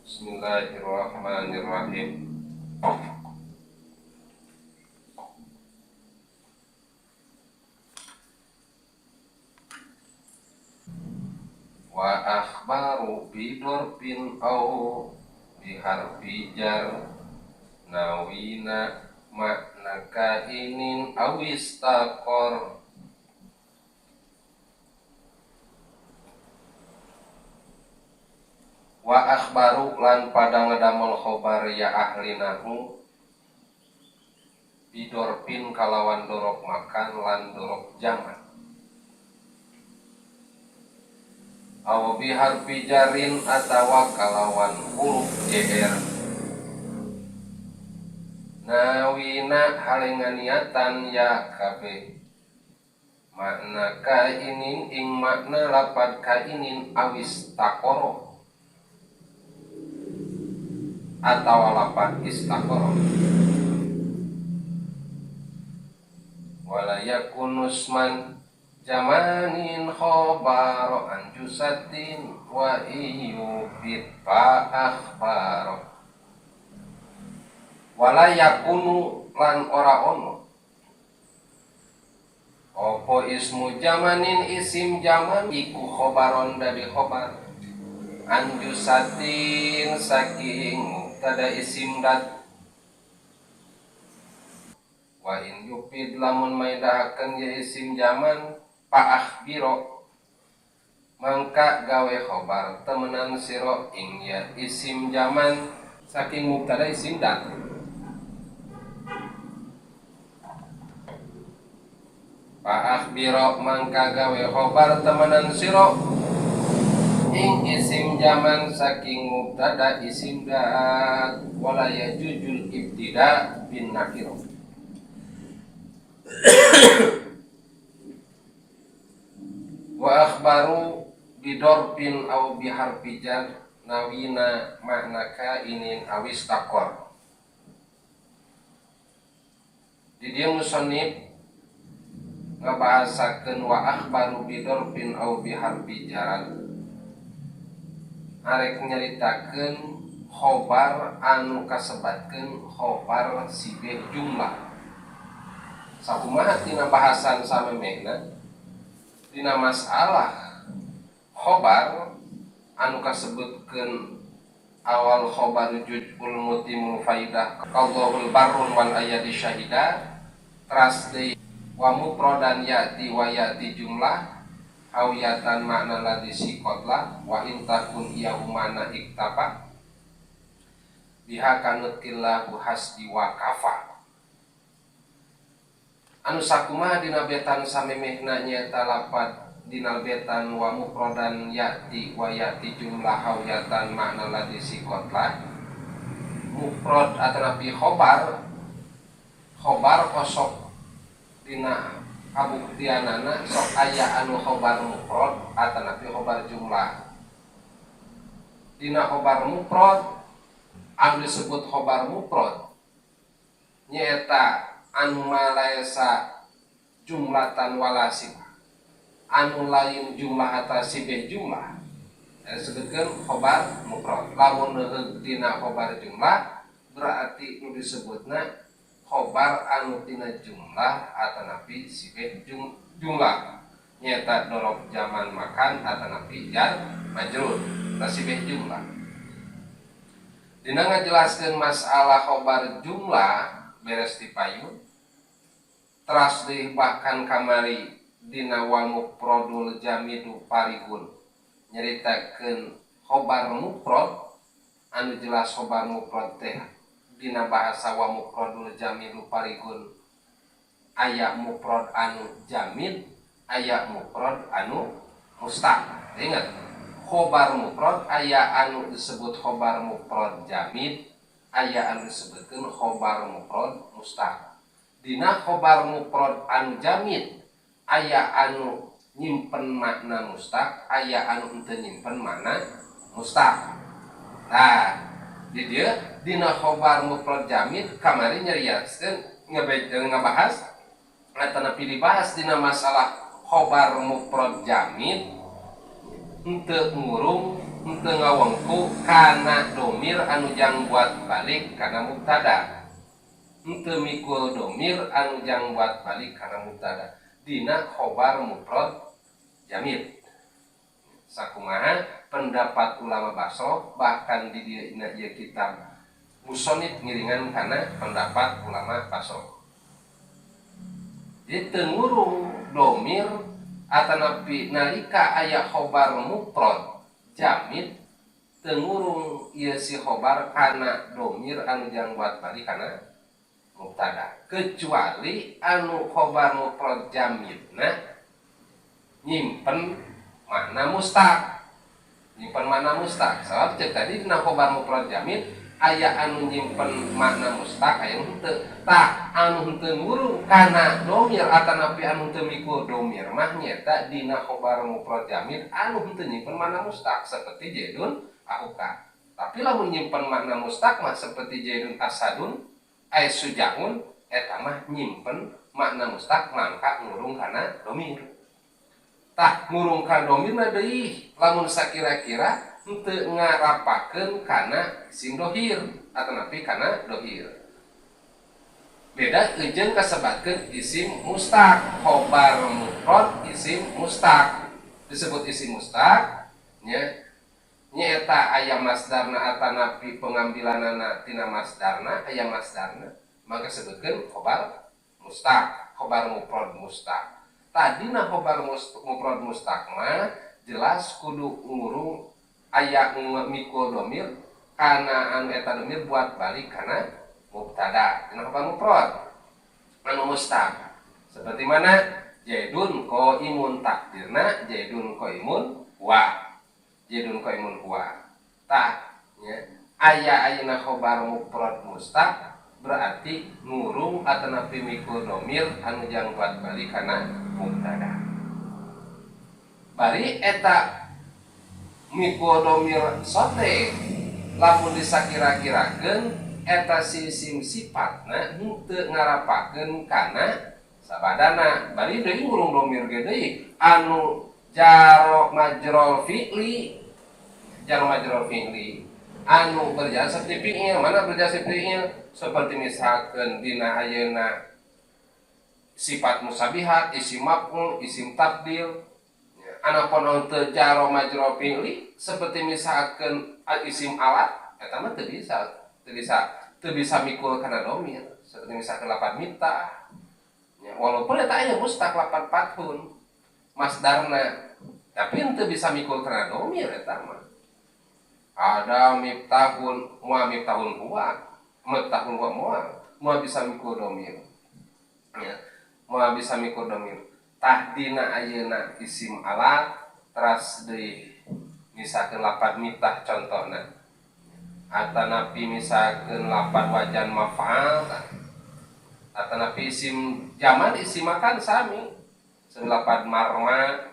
Bismillahirrahmanirrahim. Wa akhbaru bidorbin au biharfi jar nawina makna kainin awistaqor. Wa akhbaru lan pada ngedamel khobar ya ahli nahu bidorpin kalawan dorok makan lan dorok jaman aw biharfi jarin atawa kalawan huruf jr nawina halenganiatan ya kabeh makna kainin ing makna lapad kainin awis takoro atawa lapad istakoro. Wala yakunusman jamanin khobaro anjusatin wa iyubit fa akhbaro. Wala yakunu lan ora ono opo ismu jamanin isim jaman iku khobaron dari khobar anjusatin saking mubtada isim dat. Wa in yupid lamun maidahakeun ye isim jaman pa akhbiro mangka gawe khobar temenan sira ing ya isim jaman saking mubtada isim dat. Pa akhbiro mangka gawe khobar temenan sira ing isim jaman saking mubtada isim dat. Wala yajujul ibtida bin nakiro. Wa akhbaru bidorbin au biharfi jar nawina makna kainin awis takor. Di dieu musannif ngabahasakeun wa akhbaru bidorbin au biharfi jar arek nyaritakeun khobar anu kasebatkeun khobar sibeh jumlah. Sakumaha tina bahasan samemehna dina masalah khobar anu kasebutkeun awal khobar juz'ul mutimul faidah qadhul barrun wal ayati syahida teras deui wa mufradan yati wa yati jumlah awiyatan makna ladzi siqatla wa in takun iyahu mana iktapa biha kanutillahu hasbi wa kafa. Anu sakumaha dina betan samemehna nyaeta lapad dina betan wa mufradan yati wa yati jumlah hawiyatan makna ladzi siqatla mufrad atanapi khobar khobar kosok dina kabuktianana sok aya anu khobar mufrad atanapi khobar jumlah. Dina khobar mufrad anu disebut khobar mufrad nyaeta anu malaesa jumlatan wala sifah, anu lain jumlah atas sibeh jumlah disebutkeun khobar mufrad. Lamun dina khobar jumlah berarti nu disebutna khobar anu tina jumlah atanapi sibeh jumlah nyaeta dorok jaman makan atanapi jar majrur sibeh jumlah. Dina ngajelaskeun masalah khobar jumlah beres di payun teras deui bahkan kamari dina wa mufradul jamidu parihun nyaritakeun khobar mufrad anu jelas khobar mufrad teh dina bahasa wa mufradul jamidu parihun aya mufrad anu jamid aya mufrad anu mustaq. Ingat khobar mufrad aya anu disebut khobar mufrad jamid aya anu disebutkeun khobar mufrad mustaq. Dina khobar mufrad anu jamid aya anu nyimpen makna mustaq aya anu henteu nyimpen makna mustaq. Nah di dieu dina khobar mufrad jamid kamari nyariaskeun ngabahas atanapi dibahas dina masalah khobar mufrad jamid henteu ngurung Henteu ngawengku kana domir anu jang buat balik kana mubtada. Henteu mikul domir anu jang buat balik kana mubtada dina khobar mufrad jamid. Sakumaha pendapat ulama Basro, bahkan di dina ieu kitab musonif ngiringan kana pendapat ulama Basro. Jadi teu ngurung domir atanapi nalika aya khobar mufrad jamid, teu ngurung ieu si khobar kana domir anu jang buat balik kana mubtada, kecuali anu khobar mufrad jamidna nyimpen makna mustaq, nyimpen makna mustaq. Sebab cek tadi, dina khobar mufrad jamid aya anu nyimpen makna mustaq, aya nu henteu. Tah, anu henteu ngurung kana domir atanapi anu henteu mikul domir mah nyaeta dina khobar mufrad jamid anu henteu nyimpen makna mustaq, seperti zaidun akhuka. Tapi lamun nyimpen makna mustaq mah, seperti zaidun asadun ay sujaun, eta mah nyimpen makna mustaq, mangka ngurung kana domir. Tah, ngurung kana domirna deui lamun sakira-kira henteu ngarapakeun kana isim dohir atanapi kana dohir. Beda jeung kasebatkeun isim mustaq. Khobar mufrad isim mustaq disebut isim mustaq nya, nyaeta aya masdarna atanapi pengambilanana tina masdarna, aya masdarna, maka sebutkeun khobar mustaq, khobar mufrad mustaq. Tadina khobar mufrad mustaq mah jelas kudu ngurung, aya mikul domir kana anu eta domir buat balik kana mubtada dina khobar mufrad anu mustaq, seperti mana zaidun qaimun, takdirna zaidun qaimun wa, zaidun qaimun huwa. Tah nya, aya ayeuna khobar mufrad mustaq berarti ngurung atanapi mikul domir anu jang buat balik kana mubtada. Bari eta mikul domir sote, lamun disakira-kirakeun eta si isim sifatna henteu ngarapakeun kana sabadana. Bari deui ngurung domir ge deui anu jaro majrol fi'li, jaro majrol fi'li anu berjalan seperti fi'il. Mana berjalan seperti fi'il? Seperti misalkan dina ayeuna sifat musyabihat, isim maf'ul, isim tabdil. Anapun anu teu jaro majrol fi'li, seperti misalkan isim alat, eta mah teu bisa, teu bisa, teu bisa mikul kana domir. Seperti misalkan lapan miftah ya, walaupun eta aya mustaq lapan fathun masdarna, tapi henteu bisa mikul kana domir. Eta mah ada miftahun, moal miftahun huwa, miftahun huwa, moal moal bisa mikul domir ya, moal bisa mikul domir. Tah, dina ayeuna isim alat, teras deui misalkan lapan miftah contohna, atanapi misalkan lapan wajan maf'al, atanapi isim jaman, isim makan, sami lapan marma,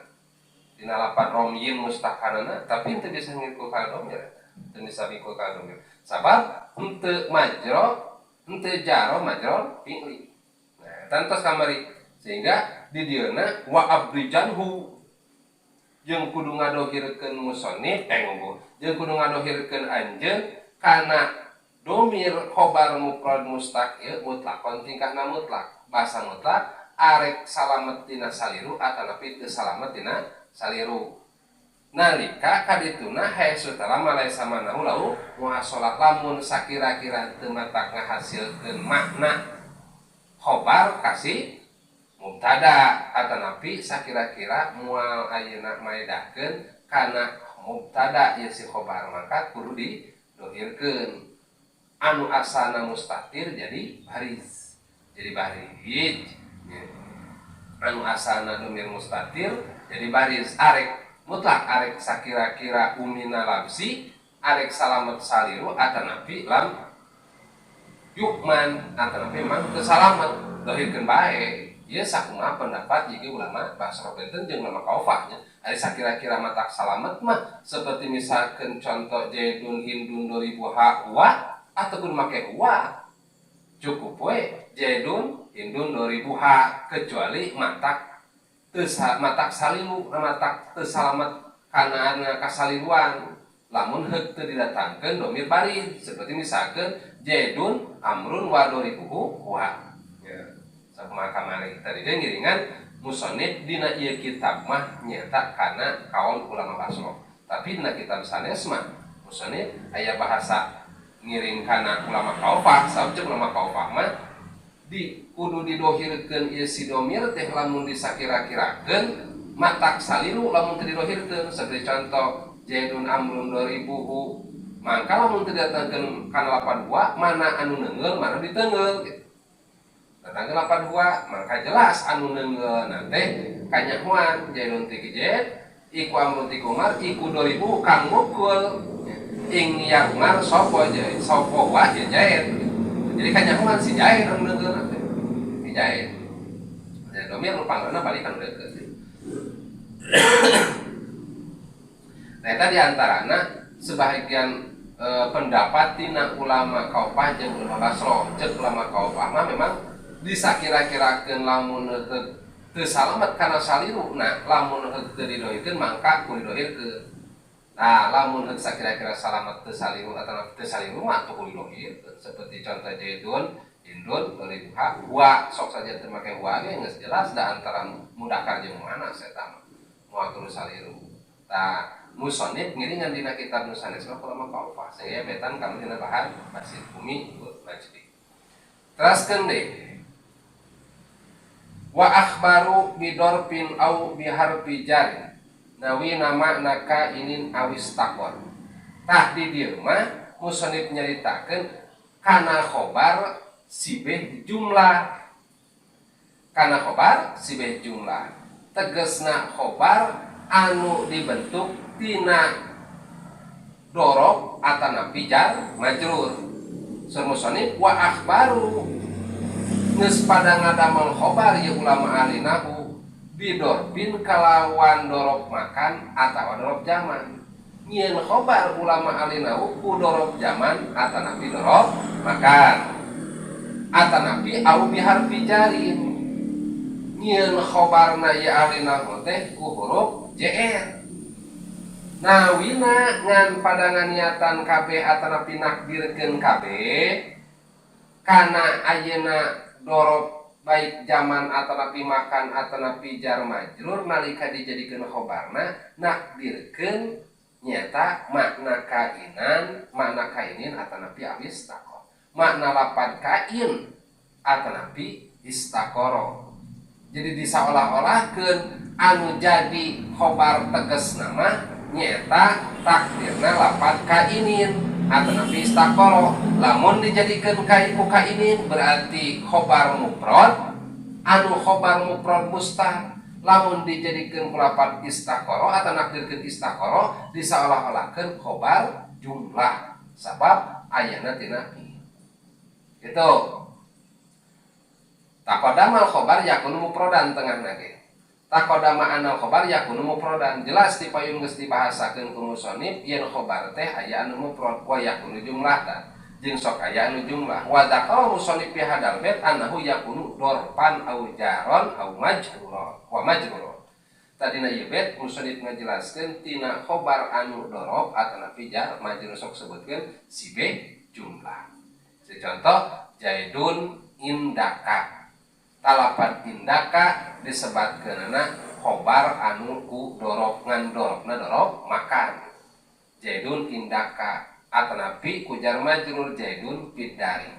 dina lapan romyin mustaqanana, tapi henteu bisa ngikul kana domir, henteu bisa mikul kana domir, sabab henteu majro, henteu jaro majro fi'li. Nah, tantos kamari, sehingga di dieuna wa abrijanhu, jeung kudu ngadohirkeun musonif, eh ngomong, jeung kudu ngadohirkeun anjeun kana domir khobar mufrad mustaq ieu mutlakon, tingkahna mutlak. Bahasa mutlak, arek salamet tina saliru atanapi teu salamet tina saliru. Nalika kadituna haitsu talama laisa manahu lahu muhasolat, lamun sakira-kira teu matak ngahasilkeun makna khobar kasih mubtada, atanapi sakira-kira moal ayeuna maedahkeun kana mubtada ieu si khobar, maka kudu didohirkeun. Anu asalna mustatir jadi baris, jadi baris ya. Anu asalna domir mustatir jadi baris, arek mutlak, arek sakira-kira umina labsi, arek salamet saliru atanapi lam yukman, atanapi memang teu salamet, dohirkeun bae. Ieu sakumaha pendapat jika ulama Basrah, benten jeung ulama Kufah nya. Ari sakira-kira matak salamet mah, seperti misalkan contoh Zaidun Hindun doribuha huwa, ataupun make huwa, cukup we Zaidun Hindun doribuha, kecuali matak teu matak salilu, matak teu salamet kana kasaliruan. Lamun heuk teu didatangkeun domir barid seperti misalkeun Zaidun amrun wa doribuhu wa. Ya. Sakumaha kamari tadi ge ngiringan musannif dina ieu kitab mah nyaeta kana kaul ulama Basrah. Tapi dina kitab sanes mah musannif aya bahasa ngiring kana ulama Kaufah, sabab ceuk ulama Kaufah mah di kudu didohirkeun ieu si domir teh lamun disakira-kirakeun matak saliru lamun teu didohirkeun seperti contoh Zaidun amrun doribuhu mangka lamun teu didatangkeun kana lapan dua mana anu neungeul mana diteungeul gitu. Datangkeun lapan dua mangka jelas anu neungeul teh kanyahoan Zaidun ti Zaid iku amrun ti Umar iku doribuhu kang mukul ing ya Umar sapa Zaid sapa wa ya Zaid. Jadi kanyahoan si Zaid anu neungeul teh si Zaid. Ya domir nu pangna balik anu deukeut. Nah, eta diantarana sebagian pendapat tina ulama Kaufah jeung ulama Basrah. Ceuk ulama Kaufah mah memang disakira-kirakeun lamun teu salamet kana saliru, nah lamun heuh teu didohirkeun mangka kudu didohirkeun. Nah, lamun heuh sakira-kira salamet teu saliru atawa teu saliru mah teu kudu didohirkeun. Seperti contoh Zaidun, Hindun, Doribuha, wa sok saja teu make wa ge geus jelas da antara mudakar jeung muannas eta mah. Moal kudu saliru. Tah musannif ngiringan dina kitab nu sanes mah ulama Kaufah sehingga betan kana dina bahan Masjid Bumi Majdi. Teraskeun deui. Wa akhbaru bidorfin au biharfi jar nawi nama naka inin awis takon. Tah di dieu mah musannif nyaritakeun kana khobar sibeh jumlah. Kana khobar sibeh jumlah. Tegesna khobar anu dibentuk tina dorob atanapi jar majrur. Saur musannif wa akhbaru geus pada ngadamel khobar ieu ulama ahli nahwu bidorbin kalawan dorob makan atawa dorob zaman. Nyieun khobar ulama ahli nahwu ku dorob zaman atanapi dorob makan atanapi au biharfi jarin. Nyieun khobarna ieu ahli nahwu teh ku huruf jr. Nawina ngan pada nganiatan kabeh atanapi nakdirkeun kabeh kana ayeuna dorob baik zaman atanapi makan atanapi jar majrur nalika dijadikeun khobarna nakdirkeun nyata makna kainan, makna kainin atanapi awis takon, makna lapan kain atanapi istakoro. Jadi disaolah-olahkeun anu jadi khobar tegas nama nyata takdirna lapan kainin atanapi istakoro. Lamun dijadikeun kai ku kainin berarti khobar mufrad anu khobar mufrad mustah. Lamun dijadikeun ku lapan istakoro atau nakdirkeun istakoro disaolah-olahkeun khobar jumlah sabab ayana tina itu. Taqaddama khobar yakunu mufradan tengahna ge. Taqaddama anal khobar yakunu mufradan. Jelas di payun geus dibahasakeun ku musannif yen khobar teh aya anu mufrad wa yakunu jumlah jeung sok aya anu jumlah. Wa dzakara musannif fi hadal bait annahu yakunu dorfan au jaron au majruron wa majruron. Tadina ieu bait musannif ngajelaskeun tina khobar anu dorob atanapi jar majrur sok sebutkeun sibe jumlah. Contoh Zaidun indaka. Talapan indaka disebatkeunana khobar anu ku dorob ngan dorobna dorob makan. Zaidun indaka atanapi ku jar majrur Zaidun fidari.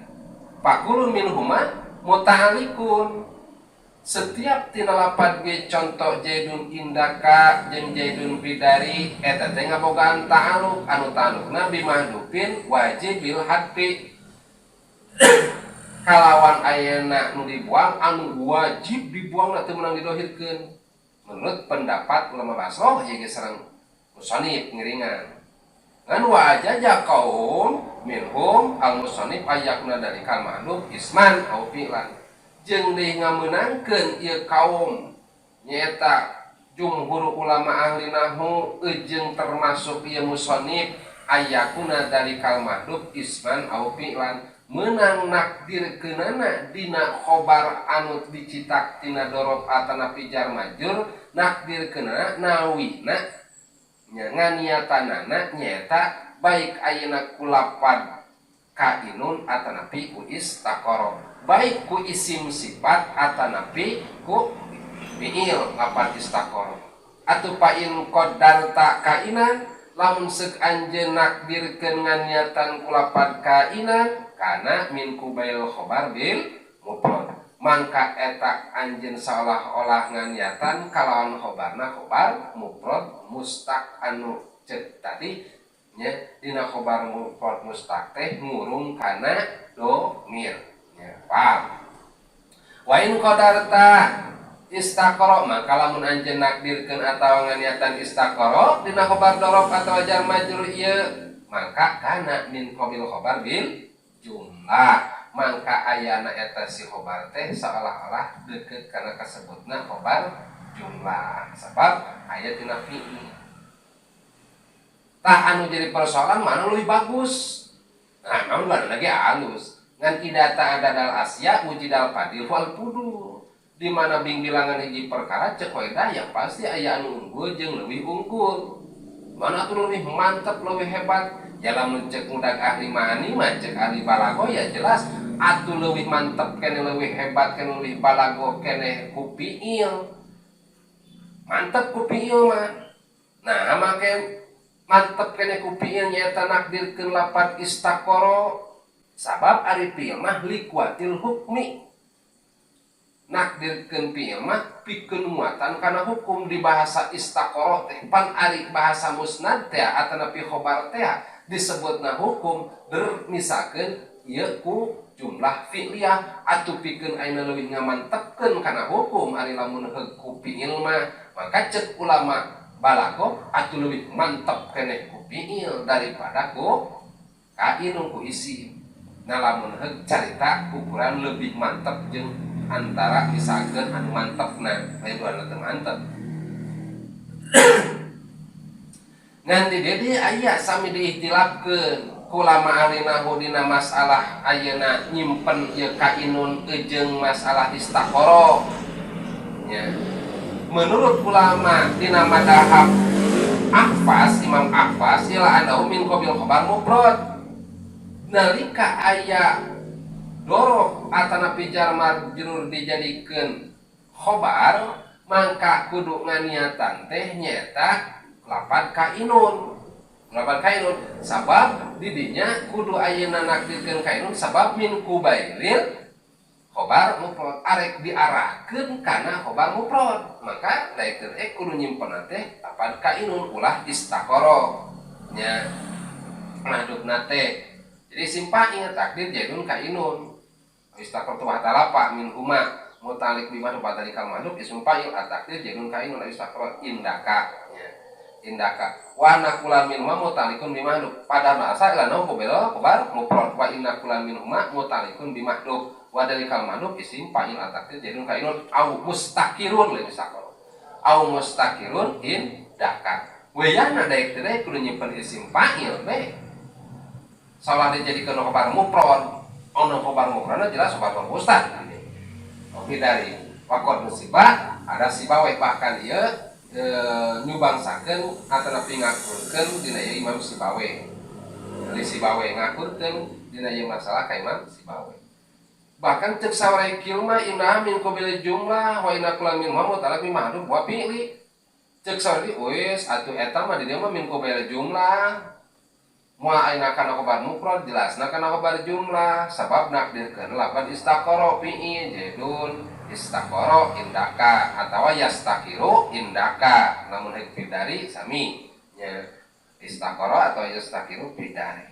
Fakulun minhuma muta'alliqun. Setiap tina lapan ge contoh Zaidun indaka jeung Zaidun fidari eta teh ngabogaan ta'alluq anu ta'alluqna bimahdufin wajibil hadfi. Kalawan ayeuna nu dibuang anu wajib dibuang teu meunang didohirkeun. Menurut pendapat ulama Basrah ieu ge sareng musannif ngiringan. Ngan wa ajaja kaum minhum al musannif ayakuna dari kal mahdhuf isman au fi'lan. Jeung deui ngameunangkeun ieu kaum nyaeta jumhur ulama ahli nahwu jeung termasuk ieu musannif ayakuna dari kal mahdhuf isman au fi'lan. Menang nakdirkeunana dina khobar anu dicitak tina dorob atanapi jar majrur nakdirkeunana nawina Nya nganiatanana nyaeta baik ayeuna ku lapad kainun atanapi ku istaqara, baik ku isim sifat atanapi ku fi'il lapad istaqara. Atuh fa in qaddarta kainan lamun seuk anjeun nakdirkeun nganiatan ku lapad kainan kana min kubail khobar bil mufrad, mangka eta anjeun saolah-olah nganiatan kalawan khobarna khobar mufrad mustaq anu ceuk tadi nya dina khobar mufrad mustaq teh ngurung kana domir nya paham. Wa in qadarta istaqara maka lamun anjeun nakdirkeun atawa nganiatan istaqara dina khobar dorof atawa jar majrur ieu maka kana min qabil khobar bil jumlah, mangka ayana eta si khobar teh seolah-olah deukeut kana kasebutna khobar jumlah sabab aya tina fi'il. Tah anu jadi persoalan mana leuwih bagus? Nah, naon baru lagi halus. Ngan idza ta'adadal asya wujidal fadil wal fudul. Di mana bingbilangan hiji perkara cek kaidah yang pasti aya anu unggul jeung leuwih unggul. Mana atuh leuwih mantep, leuwih hebat? Ya lamun cek ngudag ahli ma'ani mah cek ahli balago ya jelas atuh leuwih mantep keneh, leuwih hebat keneh, leuwih balago keneh ku fi'il. Mantep ku fi'il mah. Nah, make mantep keneh ku fi'il nyaeta nakdirkeun lapad istaqara sabab ari fi'il mah liquatil hukmi. Nakdirkeun fi'il mah pikeun muatan kana hukum di bahasa istaqara teh pan ari bahasa musnad teh atanapi khobar teh disebutna hukum bermisalkeun ieu ku jumlah fi'liyah atuh pikeun ayeuna leuwih ngamantepkeun kana hukum ari lamun heug ku fi'il mah maka cek ulama balago atuh leuwih mantep keneh ku fi'il daripada ku kainun ku isim. Nah lamun heug carita ukuran lebih mantep jeung antara misalkeun anu mantepna lain dua teu mantep. Ngan di dieu aya sami diihtilafkeun ku ulama ahli nahwu dina masalah ayeuna nyimpen ieu kainun jeung masalah istaqara. Nya. Menurut ulama dina madhab Ahfas, Imam Ahfas ila annahu min qabil khabar mufrad. Nalika aya dorof atanapi jar majrur dijadikeun khobar mangka kudu nganiatan teh nyaeta lapad kainun. Lapad kainun sabab didinya kudu ayeuna nakdirkeun kainun sabab min kubailil khobar mufrad arek diarahkeun kana khobar mufrad maka daekeun kudu nyimpen teh lapad kainun ulah istaqara nya mahdubna teh. Jadi simpah ingat takdir jadun kainun istaqara tu talapa min huma mutalik bima tu patalikal mahdub ismu fa'il at-takdir jadun kainun istaqara indaka nya indaka wa nakulan min huma mutalikun bimahdub pada bahasa ilana kubel khobar mufrad wa inna kulan min huma mutalikun bimahdub wa dalikal mahdub isim fa'il at-takdir jadun kainun au mustaqirun lain istaqara au mustaqirun indaka wayahna daek teh kudu nyimpen isim fa'il we salah dijadikeun khobar mufrad ono khobar mufradna jelas khobar mustaq. Oke dari wakot musibah ada sibaweh bahkan ieu nyubangsakeun atanapi ngakurkeun dina ieu Imam Sibaweh. Dari Sibaweh ngakurkeun dina ieu masalah ka Imam Sibaweh. Bahkan cek sawarekil mah inna min qabil jumlah wa inna kula min wa mutalaq bi mahdhuf wa fi'li. Cek sawareki wis atuh eta mah di dieu mah min qabil jumlah. Moal ayeuna kana khobar mufrad jelasna kana khobar jumlah sabab nakdirkeun lapad istaqara fi'il jadun istaqara indaka atawa yastaqiru indaka namun heug fidari sami nya istaqara atau yastaqiru fidari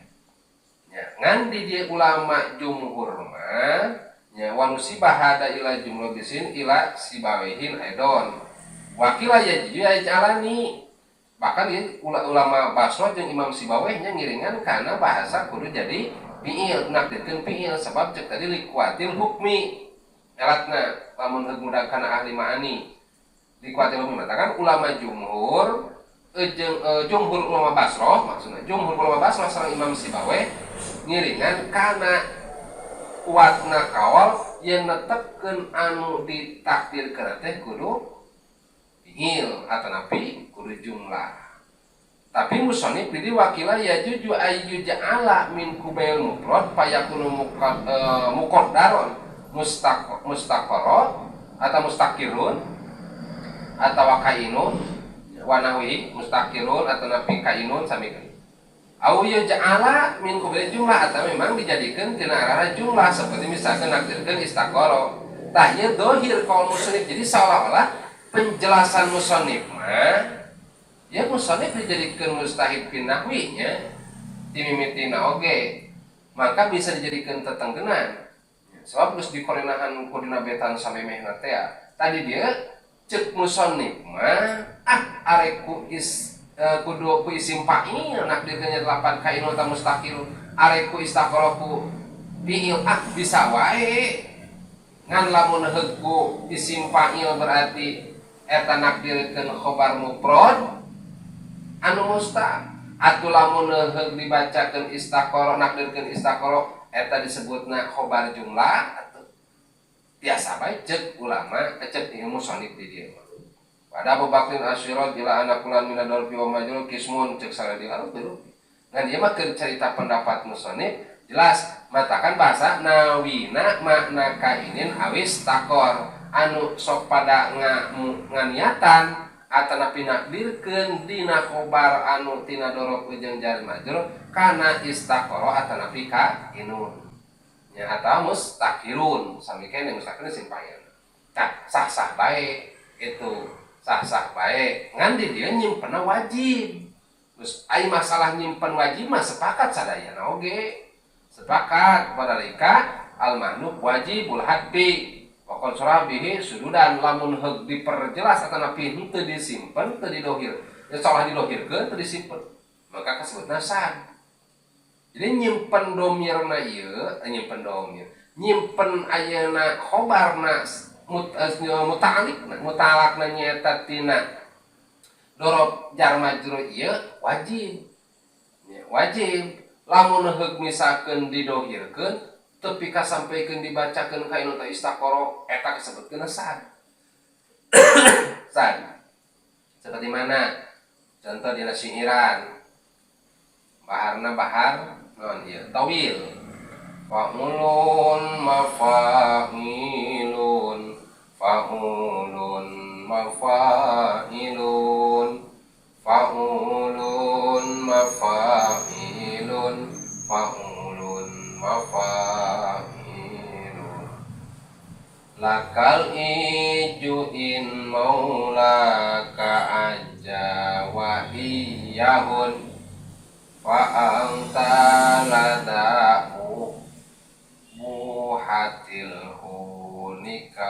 nya ngan di dieu ulama jumhur mah nya wa nusibah hada ila jumlah bisin ila sibawehin aidon wakila yajidu yaj'alani. Bahkan ieu ulama Basra jeung Imam Sibaweh nya ngiringan kana bahasa kudu jadi fi'il nakdirkeun fi'il sabab cek tadi liquatil hukmi alatna lamun heug mudag kana ahli ma'ani liquatil hukmi matakan ulama jumhur jeung jumhur ulama Basra maksudna jumhur ulama Basra sareng Imam Sibaweh ngiringan kana kuatna kaol yen netepkeun anu ditakdirkeun teh kudu fi'il atanapi kudu jumlah. Tapi musonif di wakila ya juju ayu ja'ala min kubail mufrad fayakunu muqaddaron mustaqara atau mustaqirun atau kainun wa nahwi mustaqirun atau nafi kainun sami au yaj'ala min kubail jumlah atau memang dijadikan tina arah jumlah seperti misalkan nakdirkeun istaqara. Tah ieu dohir kaul musonif, jadi seolah-olah penjelasan musonif mah ya musonif dijadikan mujtahid fi nahwi nya timimitina oge maka bisa dijadikan tetenggenan sebab geus dikorinahan ku dina betan samemehna teh. Tadi dia cek musonif mah arek ku is kudu ku isim fa'il nakdirkeun delapan kainun ta mustaqil arek ku istaqara ku fi'il bisa wae ngan lamun heug ku isim fa'il berarti eta nakdirkeun khobar mufrad anu musta atuh lamun heug dibacakeun istaqara nakdirkeun istaqara eta disebutna khobar jumlah atuh biasa bae cek ulama cek ilmu musonif di dieu mah. Pada Abu Bakrin Asyirat ila anak kulan mina dorfi wa majrur kismun cek salah di lalu ngan ieu mah keur carita pendapat musonif jelas matakan bahasa nawina makna kainin awis takor anu sok pada nganiatan atanapi nakdirkeun dina khobar anu tina dorof jeung jar majrur kana istaqara atanapi kainun nya atawa mustaqirun sami keneh mustaqirun simpayana. Tah sah-sah bae itu sah-sah bae ngan di dieu nyimpenna wajib. Terus ai masalah nyimpen wajib mah sepakat sadayana oge sepakat wadalika al mahnuf wajibul hadfi wa qad bihi sududan lamun heug diperjelas atanapi henteu disimpen teu didohir ya salah didohirkeun teu disimpen maka kasebutna sad. Jadi nyimpen domirna ieu nyimpen domir nyimpen ayeuna khobarna muta'alliqna mutalakna nyaeta tina dorob jar majrur ieu wajib ya, wajib lamun heug misalkeun didohirkeun tepi ka sampaikan dibacakeun ka inu ta istaqara eta kasebutkeun sad. Sad. Seperti mana? Contoh dina syiiran. Baharna bahar naon ieu? Tawil. Fa'ulun mafa'ilun fa'ulun mafa'ilun fa'ulun mafa'ilun fa'ulun mafa'ilun lakal iju in maulaka aja wa iyahun fa anta lada'u buhatil hunikain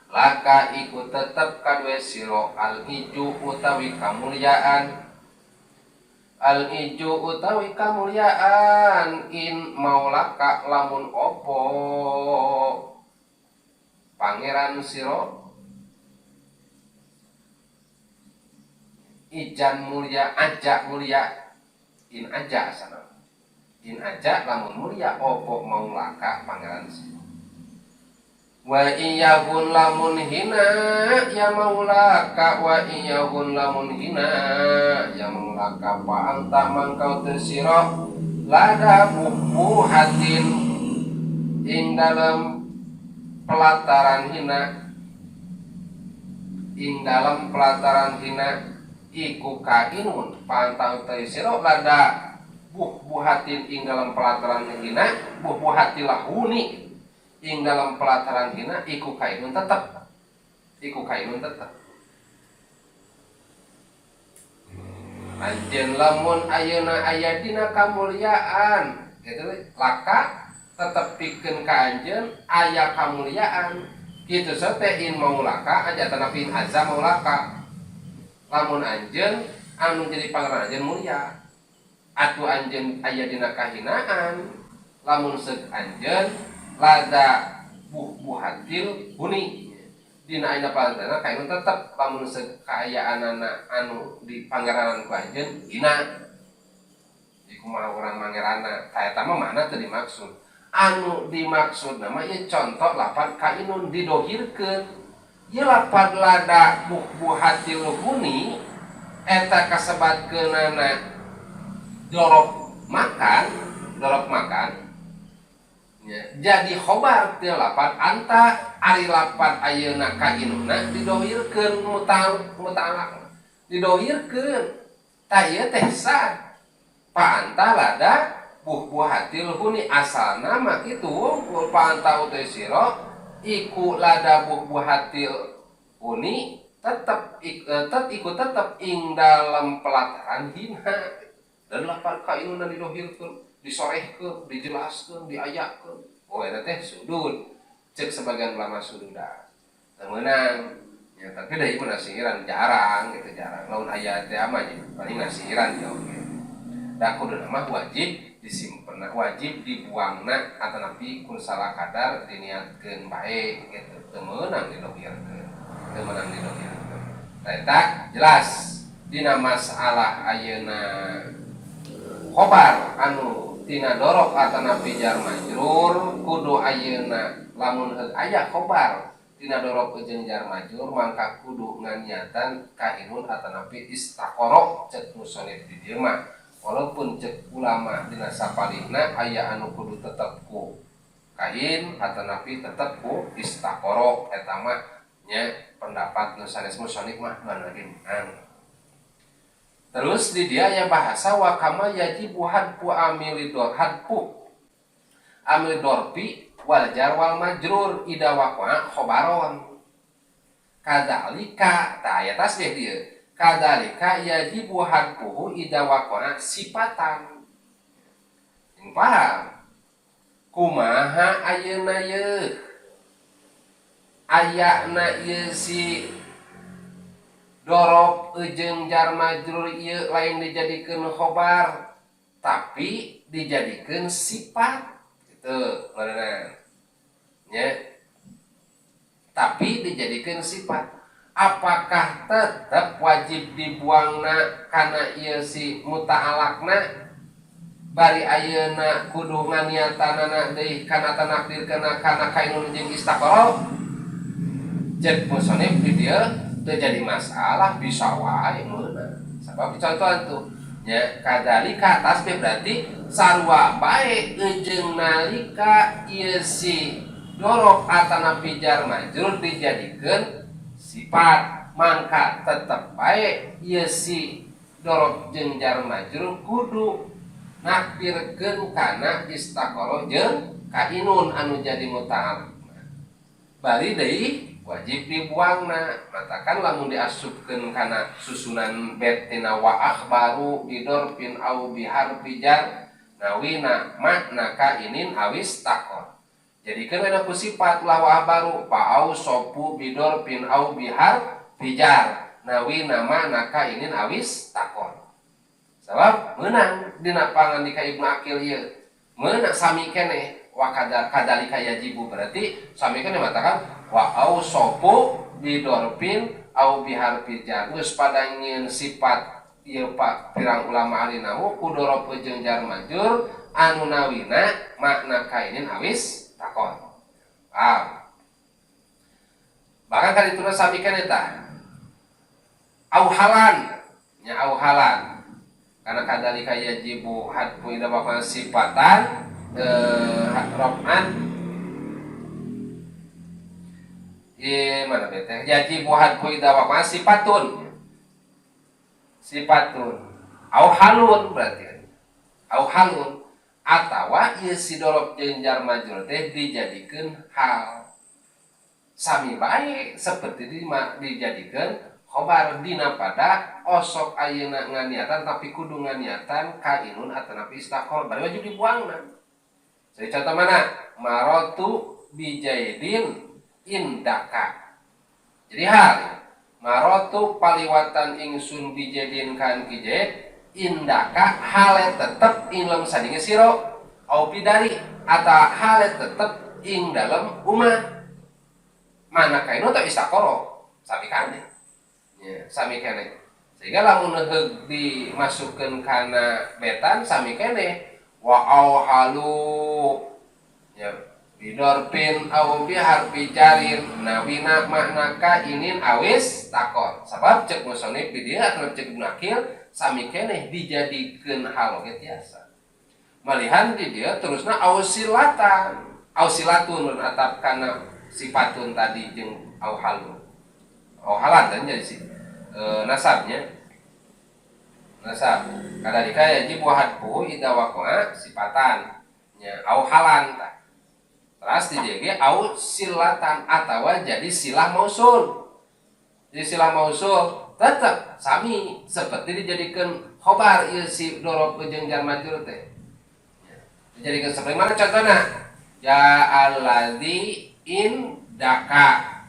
laka iku tetep kadue sira al iju utawi kamulyaan al iju utawi kamulyaan in maulaka lamun opo pangeran sira ijan mulia aja mulia in aja sana in aja lamun mulia opo maulaka pangeran sira wa iyahun lamun hina ya maulaka wa iyahun lamun hina ya maulaka fa anta mangkau tersira lada buhatin ing dalam pelataran hina ing dalam pelataran hina iku kainun pantang tersira lada buhatin ing dalam pelataran hina buhatilah huni ing dalam pelataran hina iku kainun tetep iku kainun tetep anjeun lamun ayeuna aya dina kamulyaan gitu laka tetep pikeun ka anjeun aya kamulyaan kitu teh in maulaka aja tanapi in azza maulaka lamun anjeun anu jadi pangeran anjeun mulia atuh anjeun aya dina kahinaan lamun seuk anjeun lada buhatil huni dina aina palantana kainun tetep lamun kaayaan anu di pangeranan ku anjeun hina di kumaha urang mangerana ta eta mah mana teu dimaksud anu dimaksud nama ieu contoh lapan kainun didohirkeun ieu lapan lada buhatil huni Eta kasebatkeunana dorof makan, dorof makan ya, jadi khobar tina lapat anta. Ari lapat ayeuna kainuna didohirkeun, muta'alaq didohirkeun, tah ieu teh sad fa anta lada buhbuhatil huni. Asalna mah kitu wungkul, fa anta utai sira iku lada buhbuhatil huni, tetep iku tetep ing dalam pelataran hina. Dan lapan kainuna didohirkeun, disorehkeun, dijelaskeun, diayakeun, oh eta teh sudud cek sebagian ulama, sududa teu meunang ya. Tapi da ieu mah nasiran jarang gitu, jarang. Lamun aya teh mah paling nasiran ya oke. Da kuduna mah wajib disimpen, wajib dibuangna, atanapi kun salah kadar diniatkeun bae gitu, teu meunang didohirkeun, teu meunang didohirkeun. Nah, eta jelas dina masalah ayeuna khobar anu tina dorof atanapi jar majrur. Kudu ayeuna lamun heug aya khobar tina dorof jeung jar majrur, mangka kudu nganiatan kainun atanapi istaqoro cek musonif di dieu mah, walaupun cek ulama dina sapalihna aya anu kudu tetep ku kain atanapi tetep ku istaqoro. Eta mah nya pendapat nu sanes musonif mah lagi menang. Terus di dia ya bahasa wa kama yajibu hadfu amili dor, hadfu amil dorfi wal jar wal majrur ida waqa'a khobaron kadzalika. Tah, aya tasbih dieu, kadzalika yajibu hadfuhu ida waqa'a sifatan. Yang paham kumaha ayeuna yeuh ayana ieu si dorof jeung jar majrur ieu lain dijadikeun khobar tapi dijadikeun sifat gitu beneran nya, tapi dijadikeun sifat, apakah tetap wajib dibuangna karena ieu si muta'alaqna, bari ayeuna kudu nganiatanana deui kana tanakdirkeuna kana kainun jeung istaqara? Cek musonif di dieu teu jadi masalah, bisa wae meunang. Sabab contohan tuh nya, kadzalika tasbih berarti sarua bae jeung nalika ieu si dorof atanapi jar majrur dijadikeun sifat, mangka tetep bae ieu si dorof jeung jar majrur kudu nakdirkeun kana istaqara jeung kainun anu jadi muta'alliq, bari deui wajib dibuangna. Matakan lamun diasupkeun kana susunan bait tina wa akhbaru bidorfin au biharfi jar nawina makna kainin awis takon, jadikeun we ku sifat lah. Wa akhbaru fa ausofu bidorfin au biharfi jar nawina makna kainin awis takon, sabab meunang dina pangandika Ibnu Aqil ieu meunang sami keneh. Wa kadzalika yajibu berarti sami keneh, matakan wa ausofu bidorfin au biharfi jar geus pada nyieun sifat ieu pak pirang ulama ahli nahwu ku dorof jeung jar majrur anu nawina makna kainin awis takon. Paham? Bahkan kali itu sami keneh tah au halan nya, au halan karena kadzalika yajibu hadfu idza waqa sifatan raf'an. Ye, mana bete yajibu hadfu idza waqa sifatun, sifatun au halun, berarti au halun atawa ieu si dorof jeung jar majrur teh dijadikeun hal, sami bae seperti dijadikeun khobar dina pada osok ayeuna nganiatan tapi kudu nganiatan kainun atanapi istaqor, bari wajib dibuangna. Jadi contoh mana? Marotu bijaidin indaka. Jadi hal marotu paliwatan ingsun bijaidin kan kijaid indaka hale tetep ing dalam sandinge siro, au pidari atau hale tetep ing dalam umah, mana kainu atau istaqoro, sami kane ya, sami kene. Sehingga lamun heug dimasukkeun kana betan sami kene wa au halu ya. Bidorfin au biharfi jarin nawina makna kainin awis takor. Sabab cek musonif di dieu atau cek Ibnu Aqil sami keneh dijadikeun hal oge tiasa. Malihan di dieu terusna ausilatan, ausilatun atap kana sifatun tadi jeung au halun. Au halan dan jadi si nasabnya. Nasab. Kadalika yajibu hadfuhu idza waqa'a sifatan. Nya au halan tah. Terus di dieu ge au silatan atawa jadi silah mausul. Jadi silah mausul tetap sami seperti dijadikan khobar ieu si dorof jeung jar majrur teh. Dijadikan seperti mana contohnya? Ja'alladzi indaka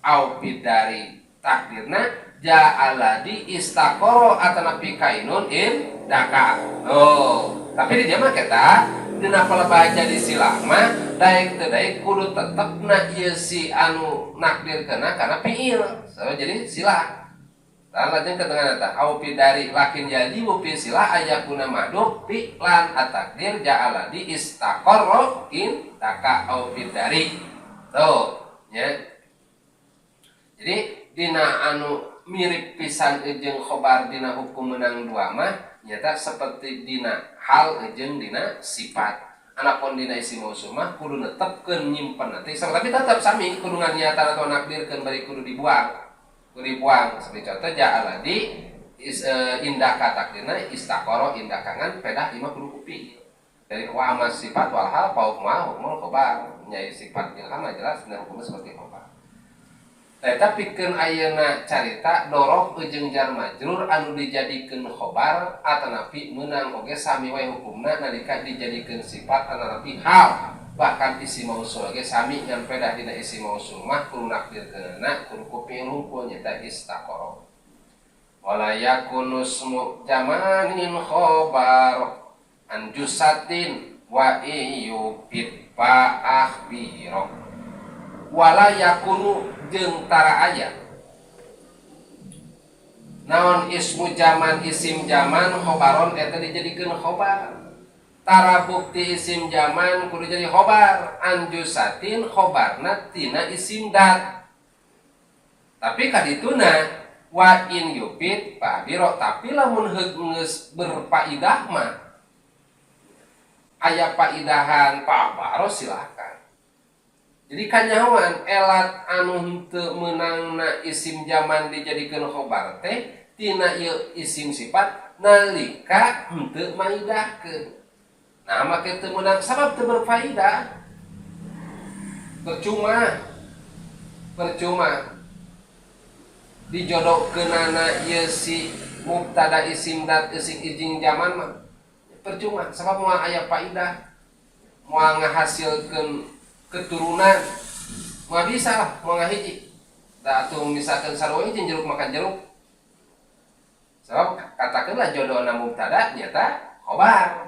au bidari takdirna ja'alladzi istaqara atanapi kainun indaka. Oh, tapi di dia mah kita dina palebah jadi silah mah daek teu daek kudu tetepna ieu si anu nakdirkeunna kana fiil. So, jadi silah. Tah lajeng ke tengah eta au bidari lakin yajibu fi silah ayakuna mahdhuf fi'lan at-takdir ja'alladzi istaqarra indaka au bidari. Tuh, nya. Jadi dina anu mirip pisan jeung khobar dina hukum menang dua mah nyata seperti dina hal jeung dina sifat. Anapun dina isim mausul mah kudu netepkeun nyimpen nanti tapi tetap sami kudu nganiatan atau nakdirkeun bari kudu dibuang. Kudu dibuang seperti contoh ja'alladzi indaka takdirna istaqara indaka ngan pedah ieu mah kudu kupi. Dari wa amma sifat wal hal fa hukmuha hukmul khobar. Nya sifat jeung hal mah jelas dina hukumna seperti khobar. Eta pikeun ayeuna carita dorof jeung jar majrur anu dijadikeun khobar atanapi meunang oge sami wae hukumna nalika dijadikeun sifat atanapi hal bahkan isim mausul oge sami ngan pedah dina isim mausul mah kudu nakdirkeunana kudu ku fiil hungkul nyaeta istaqara. Wala yakunu ismu jamanin khobar an jusatin wa iyufid fa akhbiro. Wala yakunu jeung tara aya naon ismu jaman isim jaman khobaron eta dijadikeun khobar. Tara bukti isim jaman kudu jadi khobar anjusatin khobarna tina isim dat. Tapi kadituna wa in yufid fa biro, tapi lamun geus berfaidah mah aya faidahan fa baro silakan. Jadi kanyahoan elat anu henteu meunangna isim jaman dijadikeun khobar teh tina ieu isim sifat nalika henteu maidahkeun. Nah, make teu meunang sabab teu berfaedah. Percuma. Percuma. Dijodohkeunana ieu si mubtada isim dat isim ijing jaman mah percuma sabab moal aya faidah. Moal ngahasilkeun keturunan moal bisa lah moal ngahiji. Da atuh misalkan sarua jeung jeruk makan jeruk. Sebab katakanlah jodohna mubtada nyata khobar.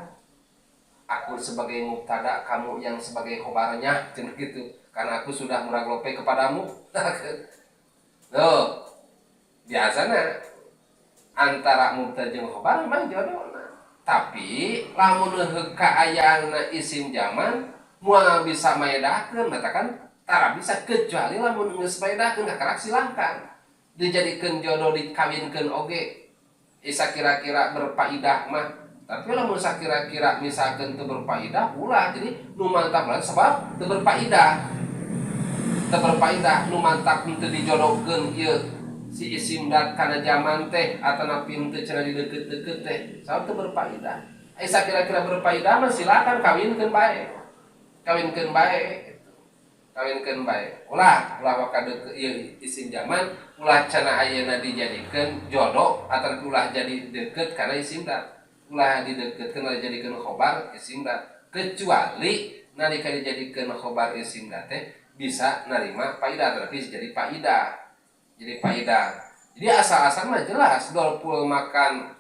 Aku sebagai mubtada, kamu yang sebagai khobarnya, cenah gitu. Karena aku sudah murag lope kepadamu. Tuh. Biasana antara mubtada jeung khobar memang jodohna. Tapi lamun heuh kaayaanna isim jaman moal bisa maedahkeun, katakan tara bisa kecuali lamun geus maedahkeun kakarak silahkan. Dijadikeun jodoh dikawinkeun oge. Isa kira-kira berfaidah mah. Tapi lamun sakira-kira misalkan teu berfaidah ulah. Jadi nu mantap lah sebab teu berfaidah. Teu berfaidah nu mantap teu dijodohkeun ieu si isim dat kana jaman teh atanapi henteu cenah dideukeut-deukeut teh. Sabab teu berfaidah. Isa kira-kira berfaidah mah silakan kawinkeun bae. Kawinkeun bae gitu. Kawinkeun bae. Ulah, ulah waka deukeut ieu isim jaman, ulah cenah ayeuna dijadikeun jodoh atau ulah jadi deukeut kana isim dat. Ulah dideukeutkeun ulah dijadikeun khobar isim dat. Kecuali nalika dijadikeun khobar isim dat teh bisa narima faidah tapi jadi faidah. Jadi faidah. Jadi asal-asal mah jelas dorful makan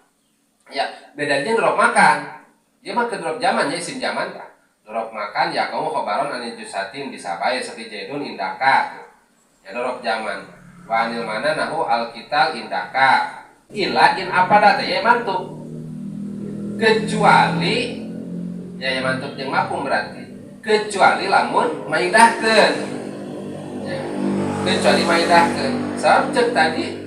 ya bedanya dorof makan. Dia mah ke dorof zaman ya isim zaman tah. Dorof makan ya kamu khobaron anil jusatin bisa bae seperti jaidun indaka. Ya dorof zaman. Wa anil mana nahu alkital indaka. Ila in apa data ya mantuk. Kecuali ya ya mantuk jeung mafhum berarti. Kecuali lamun maidahkeun. Ya. Kecuali maidahkeun. Sabab cek tadi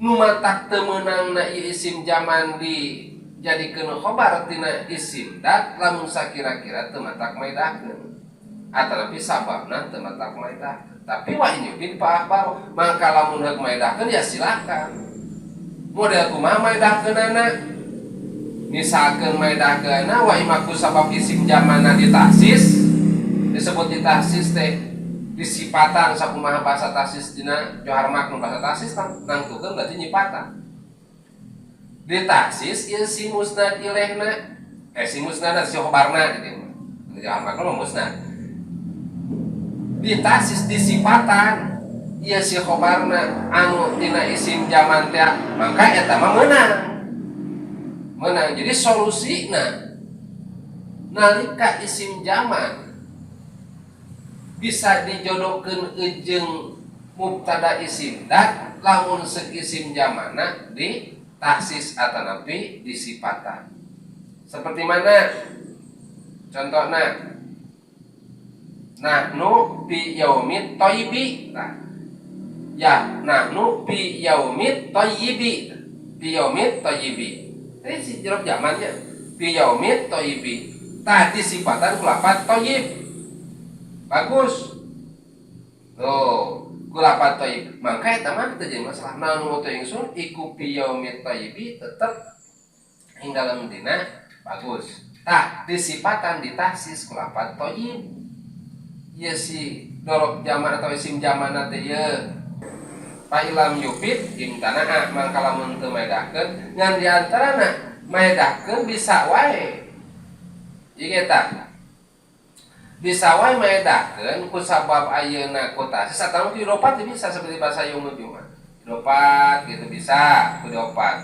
nu matak teu meunangna ieu isim zaman dijadikeun khobar tina isim dat lamun sakira-kira teu matak maidahkeun. Atanapi sababna teu matak maidahkeun. Tapi wa in yufid fa akhbar, mangka lamun heuk maidahkeun ya silakan. Model kumaha maidahkeunana? Misalkeun maidahkeunana wa imaku sabab isim zamanna ditahsis, disebut ditahsis teh disipatan sakumaha bahasa tahsis dina Johar Maknun bahasa tahsis nangtukeun berarti nyipatan. Ditahsis ieu si musnad ilaihna, si musnad si khobarna gitu. Johar Maknun mah musnad. Ditahsis disipatan ieu si khobarna anu tina isim zaman teh mangka eta mah meunang. Menang. Jadi solusina nalika isim zaman bisa dijodohkeun jeung mubtada isim dat lamun seuk isim zamanna di tahsis atanapi disipatan. Seperti mana? Contohna nahnu fi yaumit thayyibi. Nah, ya nahnu fi yaumit thayyibi. Fi yaumit thayyibi. Ini si jeruk zamannya fi yaumit thayyibi. Tadi sifatan kulapat thayyib. Bagus. Tuh, kulapat thayyib. Maka eta mah teu jadi masalah. Naon nu teu ingsun iku fi yaumit thayyibi tetep ing dalem dina bagus. Tah disipatan ditahsis kulapat thayyib. Ieu si dorok zaman atau isim zaman teh ieu. Fa ilam yufid imtana'a mangka lamun teu maedahkeun ngan di antarana maedahkeun bisa wae. Ieu eta. Bisa wae maedahkeun ku sabab ayeuna ku tahsis atawa ku idofat bisa seperti bahasa Yumul Jumat. Idofat gitu bisa ku idofat.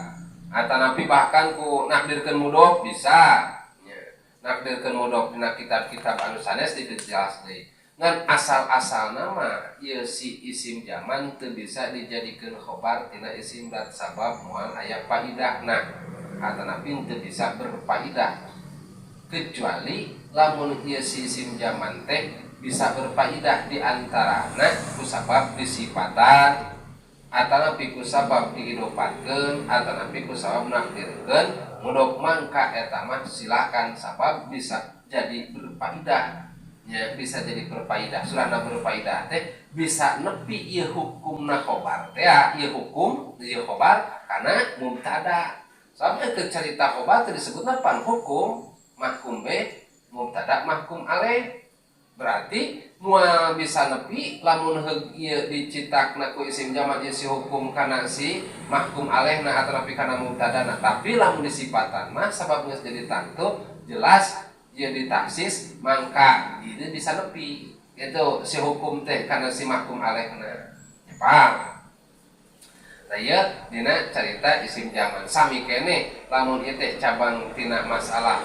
Atanapi bahkan ku nakdirkeun mudhof bisa. Nya. Nakdirkeun mudhof dina kitab-kitab anu sanes dijelas deui. Ngan asal-asal nama ieu si isim zaman teu bisa dijadikeun khobar tina isim dat sabab moal aya faidahna atanapi teu bisa berfaidah kecuali lamun ieu si isim zaman teh bisa berfaidah di antarana ku sabab disipatan atanapi ku sabab diidopatkeun atanapi ku sabab nakdirkeun mudhof mangka eta mah silakan sabab bisa jadi berfaidah. Ya, bisa jadi berfaidah. Surahna berfaidah teh bisa nepi ieu hukumna khobar teh ya, ieu hukum ieu khobar karena mubtada. Sampai ke cerita khobar teh disebutna pan hukum mahkum be mubtada mahkum alaih. Berarti moal bisa nepi lamun heug ieu dicitakna ku isim jamak ieu si hukum kana si mahkum alaihna atau nepi kana mubtadana. Tapi lamun disipatan mah sabab geus jadi tangtu jelas ieu ditahsis mangka itu bisa nepi itu si hukum teh karena si mahkum alaihna. Ya, paham? Nah ieu dina carita isim zaman sami kene lamun ieu teh cabang tina masalah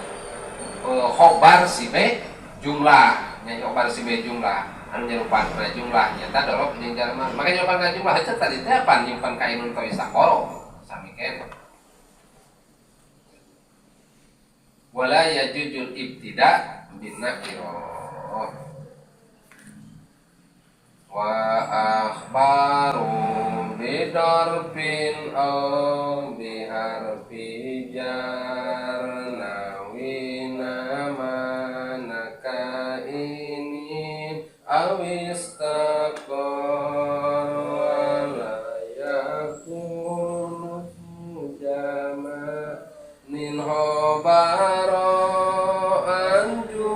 khobar si be jumlah nya khobar si be jumlah anu nyerupan kana jumlah nyata dorok jeung jalma maka nyerupan kana jumlah itu tadi teh apa nyimpan kainun tau istakoro sami kene. Wala yajujul ibtida bin nakirah wa akhbaru bidarfin aw biharfi jar nawina manaka ini aw istaqar wala yakunu jama nin khobaro anjusatin